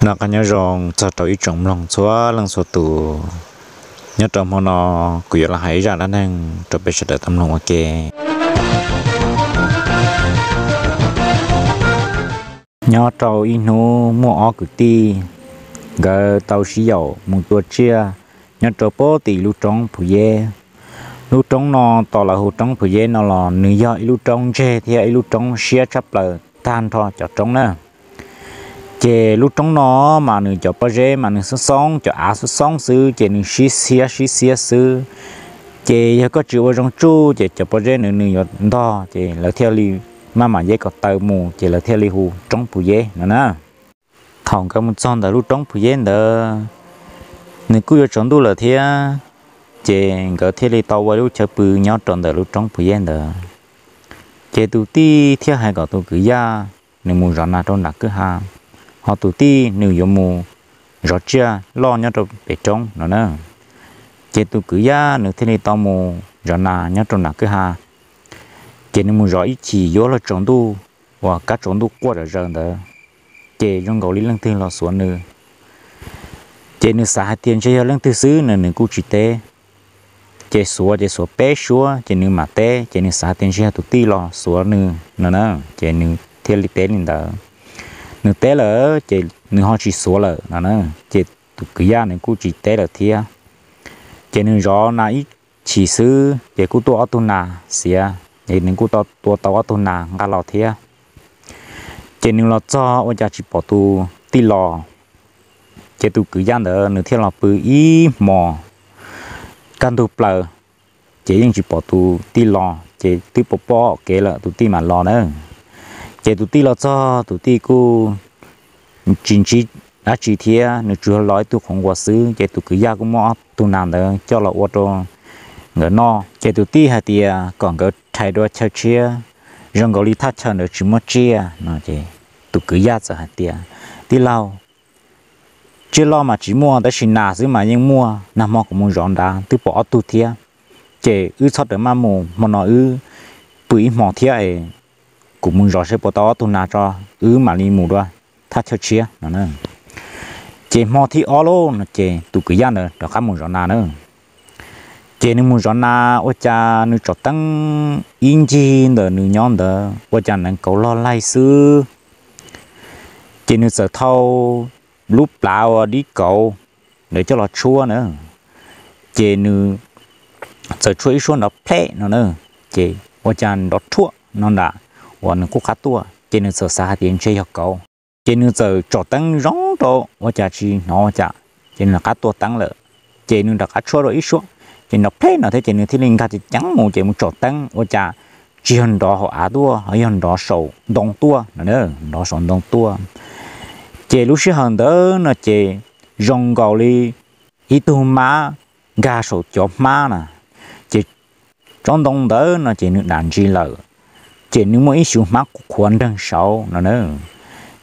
Noj qab nyob zoo txog rau ib tsoom mloog txhua leej txhua tus. Nyob rau hmo no kuv yuav los hais ib zaj dab neeg rau peb sawv daws tau mloog ua ke. Nyob rau ib hnub muaj ob kwv tij, nkawd tau sib yaum mus tua tsiaj nyob rau pem tim lub roob Phu Yeb. Lub roob no tos lawv hu roob Phu Yeb no los nws yog ib lub roob ntseg thiab ib lub roob siab tshaj plaws tag nrho cov roob na. Ces lub roob no mas nws cov pob zeb mas nws xoob xoob, cov av xoob xoob xwb ces nws sib xiab sib xiab xwb. Ces yog koj tsis ua zoo tsuj ces cov pob zeb nws nws yuav ntog ces lawv thiaj li maj mam yeb kom taw mus ces lawv thiaj li hu roob Phu Yeb no na. Thaum nkawd mus txog ntawm lub roob Phu Yeb ntawd, nws kuj yuav tsaus ntuj lawm thiab, ces nkawd thiaj li tau ua lub chaw pw nyob rau ntawm lub roob Phu Yeb ntawd. Ces tus tij thiaj hais kom tus kwv yaj nws mus zov nas rau nram kwj ha, ho tus tij nws yuav mus zov tsiaj loj nyob rau pem roob no na. Ces tus kwv yaj nws thiaj li tau mus zov nas nyob rau nram kwj ha. Ces nws mus zov ib chim yuav luag tsaus ntuj uas kab tsaus ntuj quaj zom zaws ntawd, ces zoo nkaus li leej twg los xuav nws. Ces nws xav hais tias ntshe yog leej twg xwb no nws kuj tsis teb. Ces xuav ces xuav peb suab ces nws mam teb, ces nws xav hais tias ntshe yog tus tij los xuav nws no na, ces nws thiaj li teb li ntawd. Nws teb lawm ces nws ho tsis xuav lawm no na, ces tus kwv yaj nws kuj tsis teb lawm thiab. Ces nws zov nas ib chim xwb ces kuj tuaj ob tug nas xiav, es nws kuj tua tau ob tug nas nqa los thiab. Ces nws los txog ua cas tsis pom tus tij los. Ces tus kwv yaj ntawd nws thiaj los pw ib hmos kaj ntug plaws, ces yeej tsis pom tus tij los, ces twb pom pom kev lawm tus tij mam los na. Ces tus tij los txog tus tij kuj tsis ntsib dab tsi thiab, nws tsuas yog los ib tug qhov nquas xwb, ces tus kwv yaj kuj muab ob tug nas ntawd coj los ua rau nkawd noj. Ces tus tij hais tias kom nkawd rhais dua chaw tshiab, zoo nkaus li thaj chaw ntawd tsis muaj tsiaj no. Ces tus kwv yaj txawm hais tias, tij laug, tsiaj loj mas tsis muaj tab sis nas xwb mas yeej muaj, nag hmo kuv mus zov nrad twb pom ob tug thiab, ces wb txhob rawm maj mus, hmo no wb pw ib hmos thiab es kuv mus zov seb puas tau ob tug nas tso, wb mam li mus dua thaj chaw tshiab no. Ces hmo thib ob lauj no ces tus kwv yaj ntawd rov qab mus zov nas na. Ces nws mus zov nas ua cas nws tsom teeb ib ncig ntawm nws nyob ntawd ua cas neev kauv log laig xwb. Ces nws txawm thau lub plhav ua dib kauv ntawd coj los tshuab na, ces nws txawm tshuab ib suab nrov plhem no na, ces ua cas nrov rhuaj no nram uas nws qub qab tuaj, ces nws txawm xav hais tias ntshe yog kauv. Ces nws txawm tsom teeb zoo rau ua cas tsis hnov ua cas, ces nws rov qab tua teeb lawm. Ces nws rov qab tshuab rau ib suab, ces nrov plhem no thiab ces nws thiaj li nkag ceev ceev mus ces mus tsom teeb ua cas tsis yog nrov hauv av tuaj, ho yog nrov saum ntoo tuaj no, nrov saum ntoo tuaj. Ces lub sij hawm ntawd no ces zoo nkaus li ib tug mab nkag saum cov hmab na, ces tsob ntoo ntawd no ces nws dam ntsis lawm, ces nws muaj ib xyuv hmab qhuav nreeg saud no na.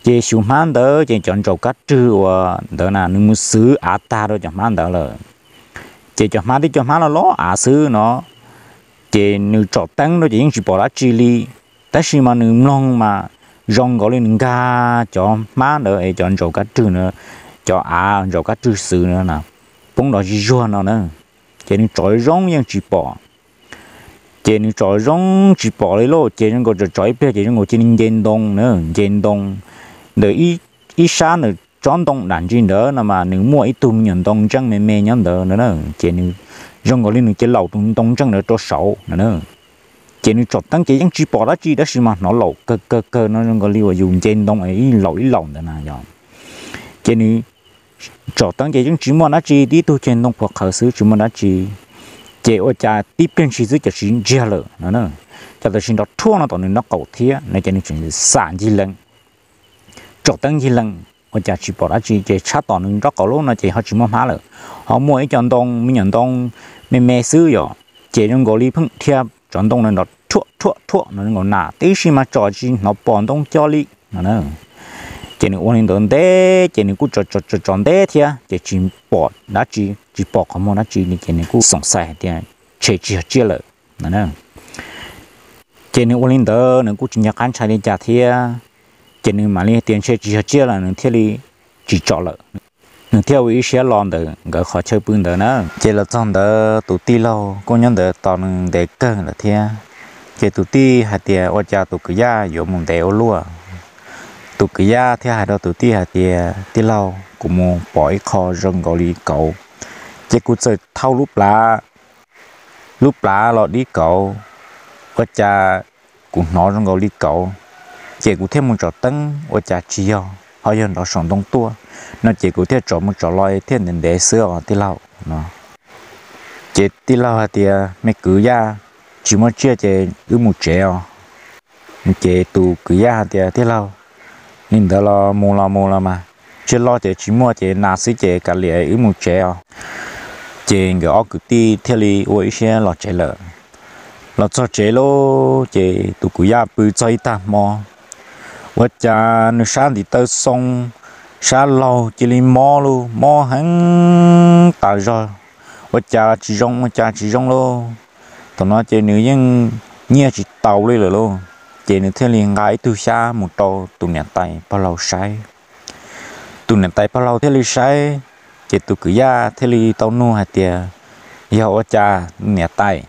Ces xyuv hmab ntawd ces cov ntsaum kab rwg uas ntawd na nws mus xwv av tag rau cov hmab ntawd lawm. Ces cov hmab twb cov hmab loj loj av xwb no, ces nws tsom teeb rau ces yeej tsis pom dab tsi li. Tab sis mas nws mloog mas zoo nkaus li nws nkag cov hmab ntawd es cov ntsaum kab rwg na, cov av ntsaum kab rwg xwv na, poob nrov zig zuag no na. Ces nws tsom zoo yeej tsis pom. Ces nws tsom zoo tsis pom li lauj, ces zoo nkaus tsom tsom ib pliag ces zoo nkaus cia li nce ntoo na, nce ntoo ntawm ib sab ntawm tsob ntoo dam ntsis ntawd no mas nws muaj ib tug me nyuam ntoo ntseej me me nyob ntawd na, ces nws zoo nkaus li nws cia laum tus ntoo ntseej ntawd rau saud no na. Ces nws tsom teeb ces yeej tsis pom dab tsi tab sis mas hnov laum kawg kawg kawg no zoo nkaus li uas yus nce ntoo ib laum ib laum ntawd na yog. Ces nws tsom teeb ces yeej tsis muaj dab tsi, tib tug ceg ntoo phuam qhawv xwb tsis muaj dab tsi. Ces ua cas tib pliag ntshis xwb ces tsis ntsiag lawm no, ces tam sim nrov rhuaj no tom nws nraub qaum thiab no ces nws tseem xam ncig lees, tsom teeb ncig lees ua cas tsis pom dab tsi ces tshab tom nws nraub qaum lub no ces ho tsis muaj hmab lawm, ho muaj ib co ntoo me nyuam ntoo me me xwb yom. Ces zoo nkaus li pheej dhia cov ntoo na nrov rhuaj rhuaj rhuaj no zoo nkaus nas tib si mas tsom tsis hnov pom ntoo co li no. Ces nws ua li ntawd ntev ces nws kuj tsom tsom tsom tsom ntev thiab ces tsis pom dab tsi, tsis pom qhov muag dab tsi li ces nws kuj xoom xais hais tias ntshe tsis yog tsiaj lawm no. Ces nws ua li ntawd nws kuj tsis nco qab ntshai li cas thiab, ces nws mam li tias ntshe tsis yog tsiaj lawm nws thiaj li tsis tso lawm. Nws thiaj ua ib siab los ntawm nkawd qhov chaw pw ntawd na. Ces los txog ntawd tus tij laug kuj nyob ntawd tos nws ntev kawg lawm thiab. Ces tus tij hais tias, Ua cas tus kwv yaj yuav mus ntev ua luaj? Tus kwv yaj thiaj hais rau tus tij hais tias, Tij laug, kuv mus pom ib qho zoo nkaus li kauv, ces kuv txawm thau lub plhav, lub plhav los dib kauv, ua cas kuv hnov zoo nkaus li kauv, ces kuv thiaj mus tsom teeb ua cas tsis yog, ho yog nrov saum ntoo tuaj no, ces kuv thiaj tsom mus tsom los thiaj ntev ntev xwb os tij laug no. Ces tij laug hais tias, Me kwv yaj, tsis muaj tsiaj ces wb mus tsev os. Ces tus kwv yaj hais tias, Tij laug, li ntawd los mus los mus los mas, tsiaj loj ces tsis muaj ces nas xwb ces kav liam wb mus tsev os. Ces nkawd ob kwv tij thiaj li ua ib siab los tsev lawm. Los txog tsev lauj, ces tus kwv yaj pw txog ib tag hmo, ua cas nws sab ntiv taw xoo, sab laug cia li mob lauj, mob heev tas zog, ua cas tsis zoo ua cas tsis zoo lauj. Thaum no ces nws yeej nyiaj tsis tau li lawm lauj, ces nws thiaj li nqa ib tug xyab mus rau tus niam tais pog laus saib. Tus niam tais pog laus thiaj li saib, ces tus kwv yaj thiaj li tau nug hais tias, Yog ua cas niam tais?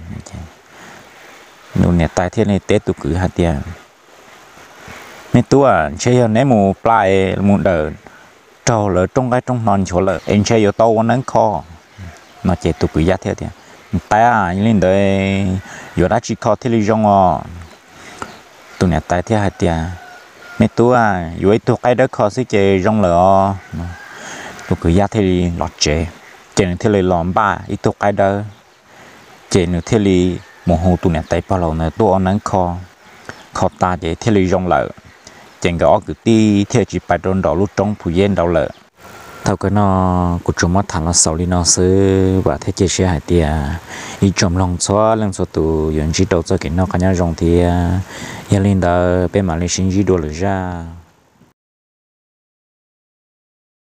Niam tais thiaj li teb tus kwv hais tias, Me tub, ntshe yog neb mus pla es mus dawm raug lawv roob qaib roob hno nchuav lawm es ntshe yuav tau ua neeb kho no. Ces tus kwv yaj thiaj tias, Niam tais, li ntawd yuav dab tsi kho thiaj li zoo os? Tus niam tais thiaj hais tias, Me tub, yuav ib tug qaib dawb kho xwb ces zoo lawm os. Tus kwv yaj thiaj li los tsev, ces nws thiaj li los npaj ib tug qaib dawb, ces nws thiaj li mus hu tus niam tais pog laus ntawd tuaj ua neeb kho. Kho tas ces thiaj li zoo lawm, ces nkawd ob kwv tij thiaj tsis pais rau nraum lub roob Phu Yeb nraud lawm. Thaum kawg no kuv tsuas muab tham los xaus li no xwb, vam thiab cia siab hais tias ib tsoom mloog txhua leej txhua tus yuav ntsib rau txoj kev noj qab nyob zoo thiab. Yog li ntawd peb mam li sib ntsib dua lwm zaj.